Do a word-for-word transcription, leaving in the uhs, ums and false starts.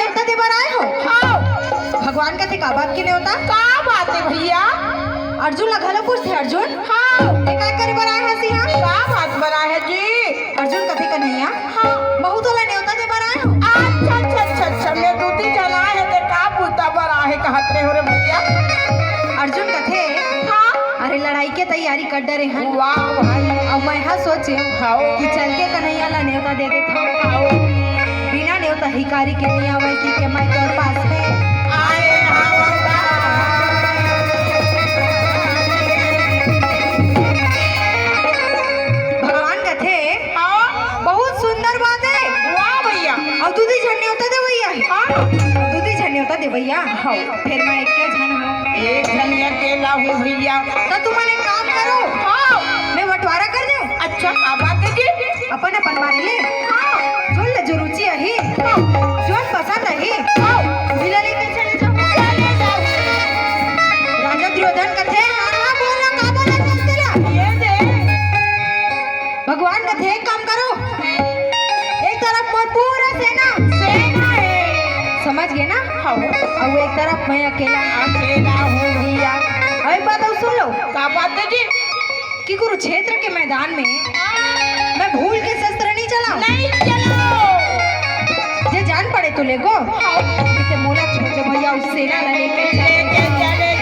नेवता दे बर आए हो? हाँ। भगवान कथे का बात के नेवता? का बात है भैया? अर्जुन ला घलो पूछथे, अर्जुन? हाँ। ते का करे बर आए हस इहाँ? का बात बर आए है जी? अर्जुन कथे, कन्हैया, हाँ। महू तोला नेवता दे बर आए हो। अच्छा, अच्छा, अच्छा, अच्छा, मैं दूती झन आए है, ते का बुता बर आए है कहत रहे हो रे भैया? अर्जुन कथे, हाँ। अरे लड़ाई के तैयारी कर डरे हन। वाह भाई। अब मैं हा सोचे हाँ। कि चल के कन्हैया ला नेवता दे देथव। हाँ। बिना नेवता हिकारी के नहीं आवे कि के मैं तोर पास में आए हवं। भगवान कथे, हाँ। बहुत सुंदर बात है। वाह भैया। अउ दूती झन नेवता देवैया है। हाँ। अउ दूती झन नेवता देवैया। हाँ। फिर मैं एक झन हूँ। एक झन अकेला हूँ भैया। तो तुमन एक काम करो। हाँ। मैं बंटवारा कर दे। अच्छा, का बात है जी? अपन अपन बारे ले। हाँ। जोन ला जो रुचि आही। हाँ। जोन पसंद आही। हाँ। उही ला लेके चले जाओ। चले जाओ। राजा दुर्योधन कथे, हाँ, हाँ, बोला, का बोला, बोल तेला। ये दे। भगवान कथे, एक काम करो, एक तरफ मोर पूरा सेना, सेना है। समझ गए ना? हाँ। अउ एक तरफ मैं अकेला। अकेला हूँ भैया। अउ एक बात अउ सुन लो। का बात है जी? कि कुरुक्षेत्र के मैदान में मैं भूल के शस्त्र नहीं चलाऊं। नहीं चलाओ। जे जान पड़े तो लेगो। कि ते मोला छोड़ दे भैया, उस सेना ला लेके चले लेके जाओ। चले